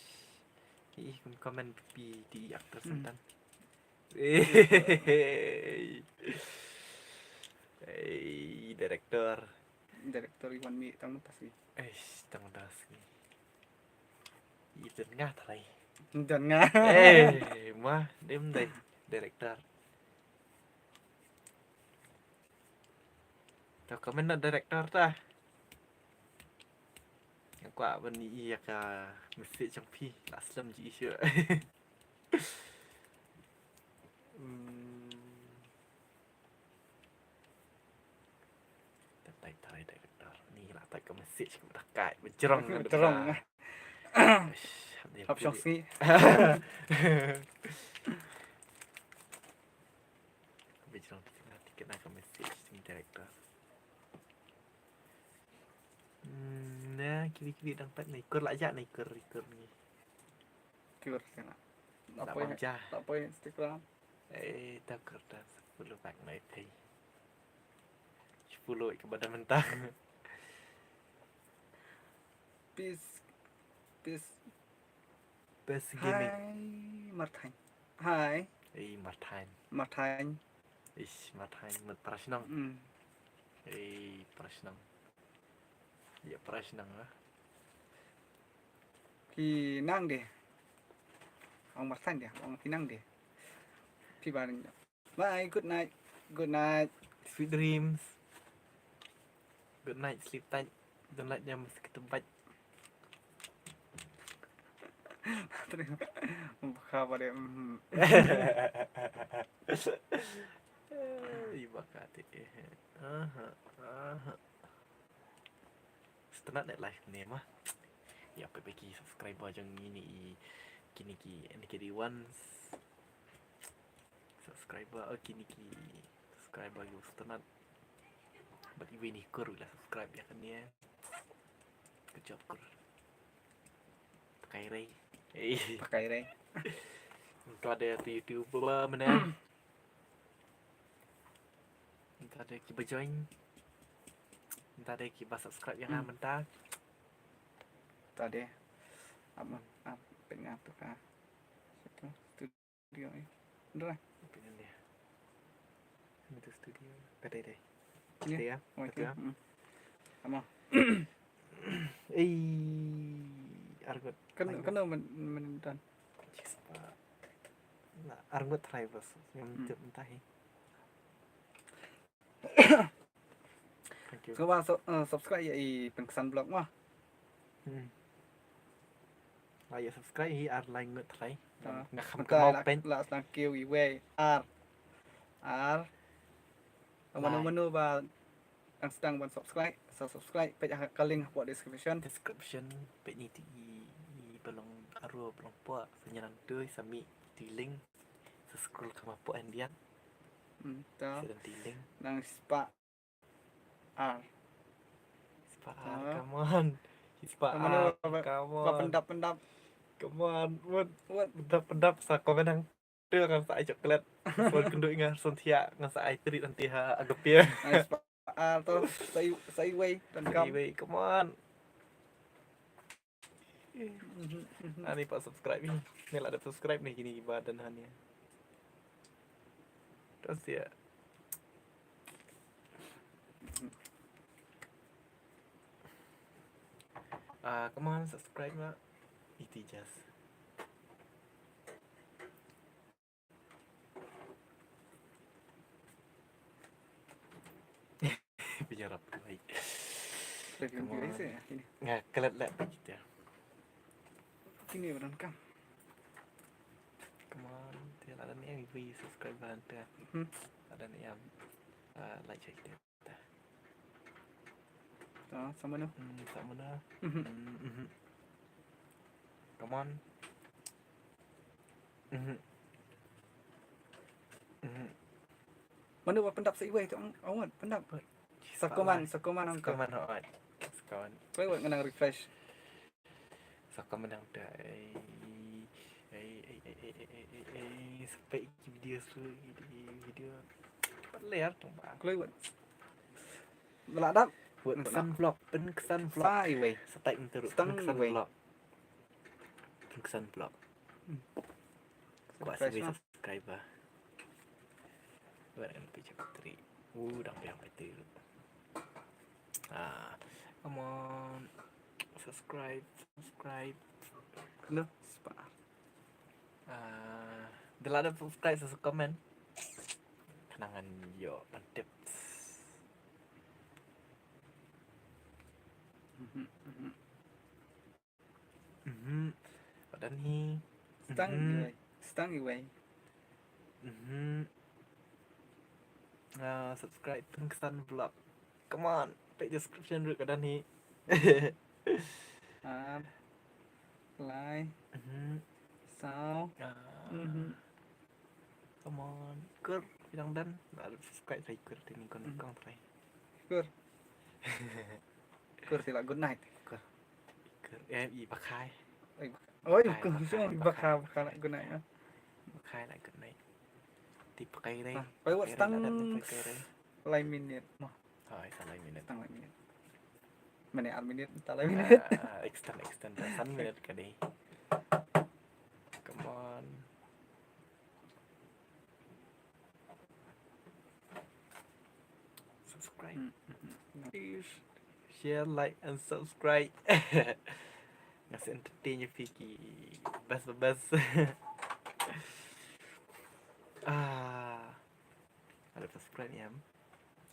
Ih, comment pi di actor Satan. Eh, director. Director Iwan Mi tang tas ni. Ish, tang tas ni. Ih, dan nga tarai. Dan nga. Eh, ma, dem dai director. Ta comment na director ta. Nga kwah ban ïa ka message jong phi la slem ji issue. Hmm. Ta tai tai director ni la tai ka message ka ta kai bejrong bejrong. Hap shong sngi. Kiwi kiwi dang pat ne. Kur la ja ne kur kur ni. Kur kena. Lapoi ja. Lapoi Instagram. Eh, ta kur ta sepuluh bak ne thei. Sepuluh ke badan mentah. Peace. Peace. Best gaming. Hai Marthain. Hai. Ei, Marthain. Marthain. Ish, Marthain mut prashnong. Hmm. Ei, prashnong. Ya prashnong lah. Ki nang deh. Ong Marthain deh, ong ki nang deh. Pi baring. Bye, good night. Good night. Sweet dreams. Good night, sleep tight. Don't let them mosquito bite. Baka pada. Mhm. Ih, baka te. Aha, aha. Sngewtynnat ne live ne ma. Ïa phi ki subscriber jong ngi ne, kine ki, kine ki ones. Subscriber, oh, kine ki subscriber ki sngewtynnat. Bad iwei ni kur la subscribe ïa kane. Good job kur. Pakai rei. Ei. Pakai rei. Mynta dei tu YouTube la mana. Mynta dei kiba join. Mynta dei kiba subscribe ïa nga mynta. Mynta dei. Ap ap pynga tu ka. Satu. Studio eh. Ndra. Pynga dia. Ini tu studio. Ka dei dei. Ini. Dia. Oh, itu. Hmm. Sama. Ei, arngut. Kan kan men men dan. Na arngut try bas. Yang tip entah eh. Thank you. Sngewbha su- eh, subscribe ïa i Pynksan Vlog ma. Hmm. Ba ïa subscribe hi ar lai ngut try. Ah, Nga kham mynta kynmaw la- pen. La sdang kiew iwei ar ar. Mano Lai. Mano ba dang sdang ban subscribe, sa subscribe peit ha ka link hapoh description. Description peit ni ti i i ba long aro ba long pok sa nyanan tu sa mih ti link. Sa scroll kham hapoh endiat. Hmm, ta Sa don ti link. Nang spah ar. Spah Ah. ar, come on. Spah Mano ar, ba- come Ba on. Pyndap Pyndap. Come on, what? What? Pyndap Pyndap sa comment hang. Tu ngan sa ai chocolate. Sa kynduh nga sa thia ngan sa ai treat nanti ha Agapia. Nang spah ar tu sa i- sa iwei donkam. Anyway, come on. Mhm, mhm. Ani pat subscribe ni. Ni la dep subscribe ni kini kiba don hani. Terus ya. Ah, come on, subscribe ma. Iti just. Penyerap lagi. Lagi Come lagi on. Sih, ini. Nga klet lek kita. Kini ba donkam. Come on, te la don em ibu subscriber anta. Hmm. La don em. Ah, like check dia. Ta sama no. Hmm, tak mana. Mhm. Hmm, mhm. Come on. Mhm. Mhm. Mano ba Pyndap sa iwei tu ong ong Pyndap. Sa comment, sa comment ong Sa comment, oh, sa comment. Kau buat ngenang refresh. Sa comment ong ta. Ei, ei, ei. Sampai video su video. Pat ler tu ba. Kau buat. Belak dap. Buat Nampak Pynksan Vlog, Pynksan Vlog. Sa iwei. Sa type ntu. Stang Pynksan iwei. Vlog. Pynksan Vlog. Hmm. Kuat Refresh sibei ma. Subscriber. Buat dengan picture putri. Uh, dang payah pati. Ah, come on. Subscribe, subscribe. No, spah. Ah, da la dep subscribe sa comment. Khnang ngan ïoh ban tip. Mhm, mhm. Mhm. Pat don hi. Stang Mhm. Iwei. Stang Iwei. Mhm. Ah, subscribe Pynksan Vlog. Come on, peit description ruh ka don hi. Ar. Lai. Mhm. Saw. Ah. Mhm. Come on. Kur, bilang dan. Nah, subscribe saya kur ini kon Mhm. kong try. Kur. Kur sila good night. Kur. Em, i ba khai. Oi, ba khai, ba khai, ba khai, ba khai, ba khai, ba khai, ba khai. Ba khai la good night. Ti ba khai re. Ah, ba khai re, stang la dat ni ba khai re. Lai minit mo. Hai, sa lai minit. Stang lai minit. Mane ar minit, ta lai minit. Ah, extend, extend. San minit ka dei. Come on. Subscribe. Hmm, hmm, hmm. Please share, like, and subscribe. Nga sa entertain ïa phi ki best, the best. Ah. Ada subscribe ïa em.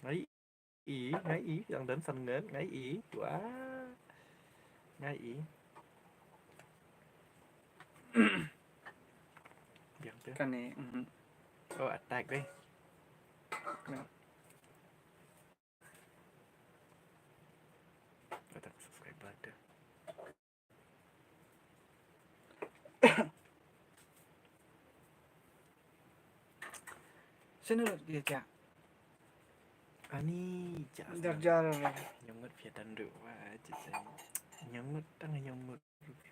Ngai i, ngai i, yang dan san ngen, ngai i. Wah. Ngai i. Biang tu. Kane, mhm. Oh, attack deh. Kane. Attack subscriber tu. Sini lut dia, Cak. Ani, Cak. Jar, jar. Nyungut phi dan du, wah, Cak. Nyungut tang nyungut.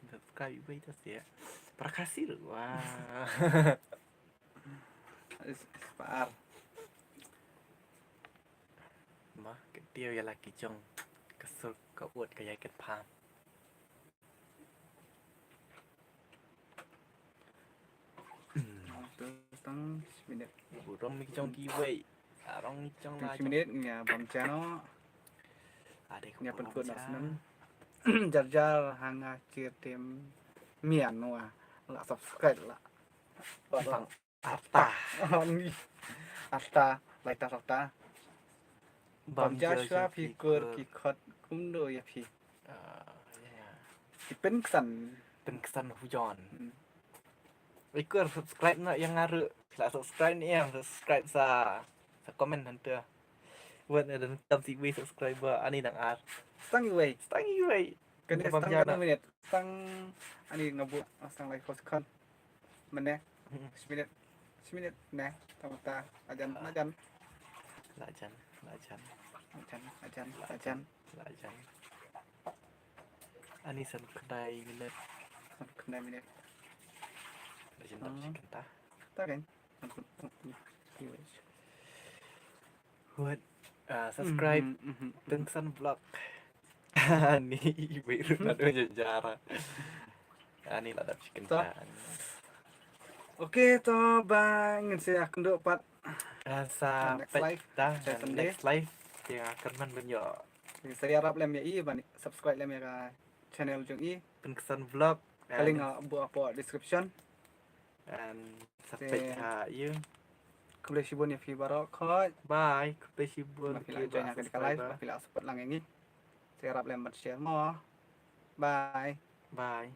Subscribe iwei ta sia. Para Khasi ruh, wah. Is, is par. Ma, ka dei ïa la ki jong ka sur ka ut ka ïa ka pham. Hmm. Tang minit. Burom ni ki jong kiwei. Arong ni jong la jong. Minit nga bam channel. Ade ko. Nga pun kut na senen. Jar jar hanga chir tim mian wa. La subscribe la. Bang. Arta. Ni. Arta, lai ta arta. Bam Joshua phi kur ki khot kumno ïa phi. Ah, ïa. Ki pynksan. Pynksan hujon. Hmm. Phi kur subscribe na ïa nga ruh. La subscribe ni ïa subscribe sa sa comment hangta. Wat na dan kam si wei subscriber ani nang ar. Stang iwei. Stang iwei. Kane stang kane minit. Stang ani nga buh stang lai ko second. Mane. Minit. Minit ne. Tama ta. Lajan, lajan. Lajan, lajan. Lajan, lajan. Ani san khyndai minit. San khyndai minit. Lajan dam si kynta. Ta kan. Wat, ah, subscribe Tengsan Vlog. Ni iwei ruh na dong jara. Ani la dap chicken ta. Okay, to ba ngin sa ïakynduh pat. Ah, sa next live. Ta next live. Ïa kyrmen ban ïoh. Sa ïarap lem ïa i ban subscribe lem ïa ka channel jong i. Tengsan Vlog. Ka link nga buh hapoh description. And subscribe ha ïa. Khublei shibun ïa phi baroh khoit. Bye. Khublei shibun. Ba phi la join ha kane ka live, ba phi la support lang ïa ngi. Sa ïarap lem bad share mo. Bye. Bye.